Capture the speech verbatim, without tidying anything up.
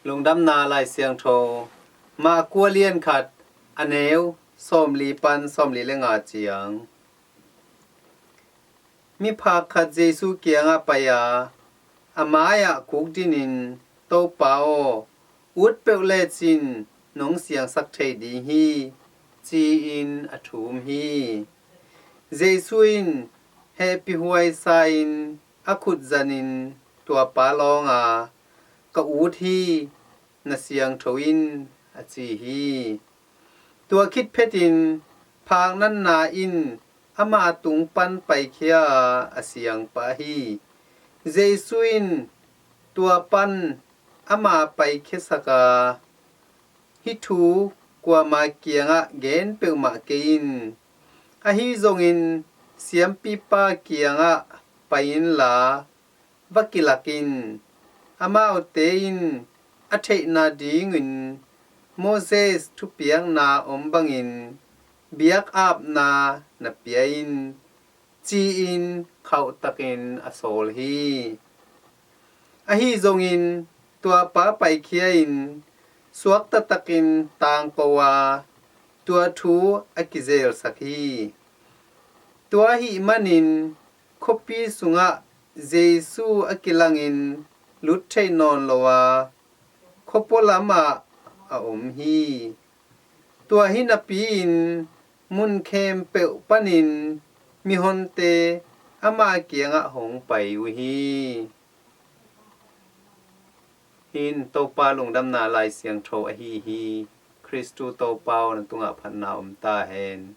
Lungdamna Lai Siangtho, Mark a lian khat, a neu sawmli pan sawmli le nga ciang. Miphak khat Jesu kiangah pai a, a mai-ah kuk dinin, "Topa aw, ut peuh lecin nong siangsak thei ding hi," ci-in a thum hi. Jesu in hehpihhuai sa-in a khut zanin tua pa lawng a, "Ka ut hi, na siangtho in," a ci hi. Tua khit phetin phak natna in ama tung pan paikhia a, a siang pah hi. Jesu in tua pan ama paikhiasak a, "Hih thu kuama kiangah gen peuhmah kei in. Ahi zongin siampipa kiangah pai inla, va kilak in. Amaute in a theihna dingin Moses thupiakna om bangin biakapna na pia in," ci-in khauhtakin a sawl hi. Ahi zongin tua pa paikhia-in suakta takin tangko a, tua thu a kizelsak hi. Tua ahih manin khuapi sungah Jesu a kilangin lut theih nawn lo a, khuapua lamah a om hi. Tua hi napi-in mun khempeuh panin mihonte ama kiangah hong pai uh hi. Hih in Topa Lungdamna Lai Siangtho ahi hi. Khristu Topa aw, na tungah phatna om ta hen.